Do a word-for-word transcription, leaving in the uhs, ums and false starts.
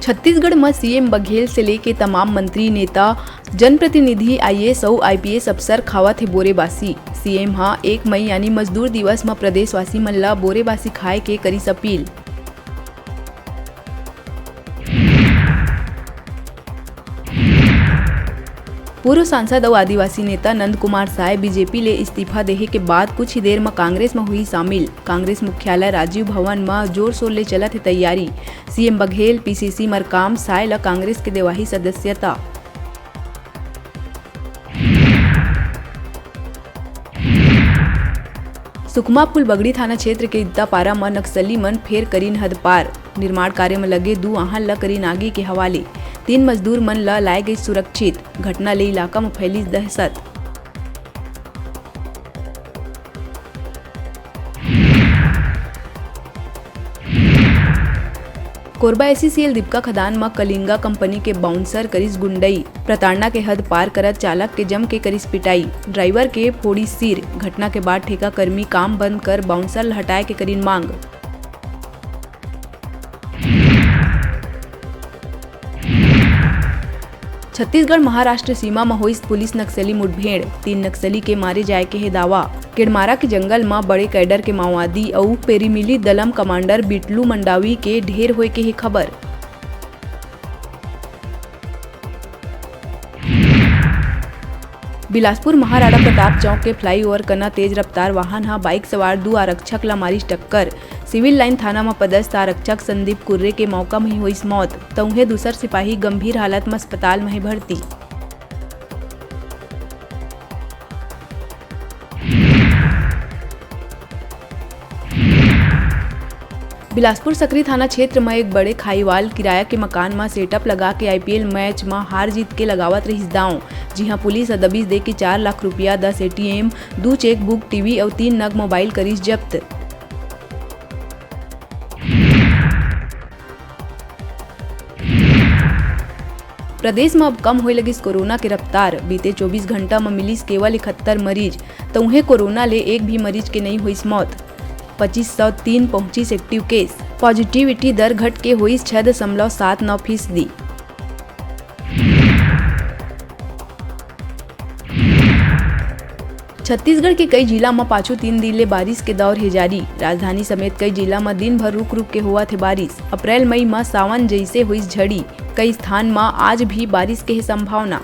छत्तीसगढ़ म सीएम बघेल से लेके तमाम मंत्री, नेता, जनप्रतिनिधि, आईएएस अउ आईपीएस अफसर खावत हे बोरे बासी। सीएम ह एक मई यानी मजदूर दिवस म प्रदेशवासी मन ल बोरे बासी खाए के करिस अपील। पूर्व सांसद अउ आदिवासी नेता नंद कुमार साय बीजेपी ले इस्तीफा देहे के बाद कुछ ही देर म कांग्रेस म हुई शामिल। कांग्रेस मुख्यालय राजीव भवन म जोर शोर ले चलत हे तैयारी। सीएम बघेल, पीसीसी मरकाम, साय ल कांग्रेस के देवाही सदस्यता। सुकमा फूलबगड़ी थाना क्षेत्र के इद्दापारा म नक्सली मन फेर करिन हद पार। निर्माण कार्य म लगे दू वाहन ल करिन आगी के हवाले। तीन मजदूर मन ल लाए गई सुरक्षित। घटना ले इलाका म फैलिस दहशत। कोरबा एसईसीएल दिपका खदान म कलिंगा कंपनी के बाउंसर करिस गुंडई। प्रताड़ना के हद पार करत चालक के जम के करिस पिटाई। ड्राइवर के फोड़िस सिर। घटना के बाद ठेका कर्मी काम बंद कर बाउंसर ल हटाए के करिन मांग। छत्तीसगढ़ महाराष्ट्र सीमा म होइस पुलिस नक्सली मुठभेड़, तीन नक्सली के मारे जाए के हे दावा। केड़मारा के जंगल म बड़े कैडर के माओवादी अउ पेरीमिली दलम कमांडर बिटलू मंडावी के ढेर होए के हे खबर। बिलासपुर महाराणा प्रताप चौक के फ्लाईओवर कना तेज रफ्तार वाहन ह बाइक सवार दू आरक्षक ल मारिस टक्कर। सिविल लाइन थाना म पदस्थ आरक्षक संदीप कुर्रे के मौका म ही होइस मौत, त उहें दूसर सिपाही गंभीर हालत म अस्पताल म हे भर्ती। बिलासपुर सकरी थाना क्षेत्र म एक बड़े खाईवाल किराया के मकान म सेटअप लगा के आईपीएल मैच म हार जीत के लगावत रहिस दांव, जिहां पुलिस ह दबिश दे के चार लाख रुपया, दस एटीएम, दू चेकबुक, टीवी अउ तीन नग मोबाइल करिस जब्त। प्रदेश म अब कम होए लगिस कोरोना के रफ्तार। बीते चौबीस घंटा म मिलिस केवल इकहत्तर मरीज, त उहें कोरोना ले एक भी मरीज के नइ होइस मौत। पच्चीस सौ तीन पहुंचिस एक्टिव केस। पॉजिटिविटी दर घट के होइस छह दशमलव सात नौ फीसदी। छत्तीसगढ़ के कई जिला म पाछू तीन दिन ले बारिश के दौर हे जारी। राजधानी समेत कई जिला म दिन भर रुक रुक के होवत हे बारिश। अप्रैल मई म सावन जइसे होइस झड़ी। कई स्थान म आज भी बारिश के हे संभावना।